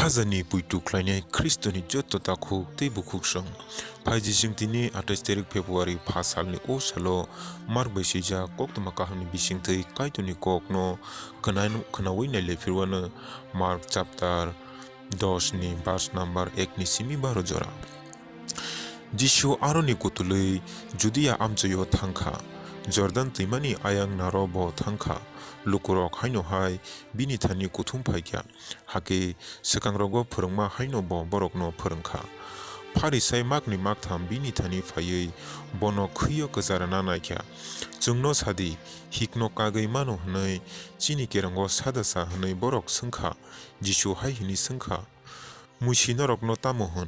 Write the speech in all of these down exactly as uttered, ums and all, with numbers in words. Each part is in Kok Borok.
Khajani puitu khlainai Khristoni joto takhuk tei bukhuksong. Phaijak chwng tini atais tarik February pha salni o salo Mark bai swijak koktwma kahamni bisingtwi Kaitorni kokno khwna-, khwnawi nailaphirwano. Mark chapter dos ni verse number ek ni simi baro jora. Jisu aroni kutulwi Judia amchoio thangkha, Jordan twimani ayang naro bo thangkha. Lukurok haino hai bini thani kuthum phaikha, hakhe swkangrogo phwrwngma haino bo borokno phwrwngkha. Pharisai makni maktham bini thani phaiwi bono khwio kwcha rwna naikha, "Chwngno sadi, hikno kagwi mano?" hwnwi chini kerongo sada sa, hwnwi borok swngkha. Jisu hai hwnwi swngkha, "Musi norokno tamo hwn?"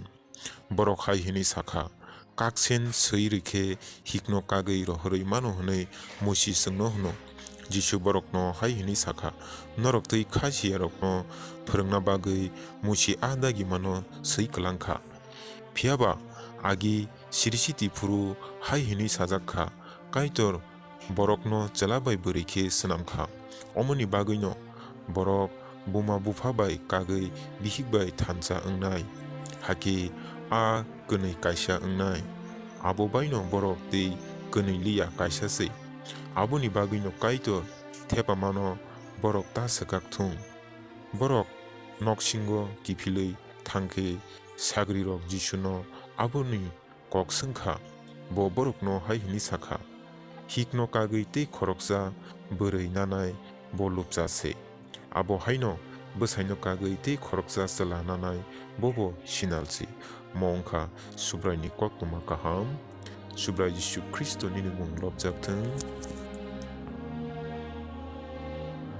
Borok hai hwnwi sakha, "Kaksen swi rwkhe hikno kagwi rohorwi mano hwnwi Musi chwngno hwno." Jisu borokno hai hwnwi sakha, "Norok twi kha siyarokno phwrwngna bagwi Musi a dagimano swi kwlang kha. Phiya ba agi sirisiti phuru hai hwnwi sajak kha, 'Kaitor borokno chwla bai bwrwi khe swnam kha.' Omoni bagwino borok buma bupha bai kagwi bihik bai thansa wngnai, hakhe a kwnwi kaisa wngnai. Abo baino borok tei kwnwi liya kaisa se. Aboni bagwino Kaitor thepamano borok ta swkak thung." Borok noksingo kiphilwi thangkhe sagrirok Jisuno aboni kok swngkha. Bo borokno hai hwnwi sakha, "Hikno kagwi tei khoroksa bwrwi nanai bo lupcha se. Abo haino bwsaino kagwi tei khoroksa chwla nanai bobo sinal se." Mo wngkha Subraini koktwma kaham. Subrai Jisu Khristo nini mung lobjak thung.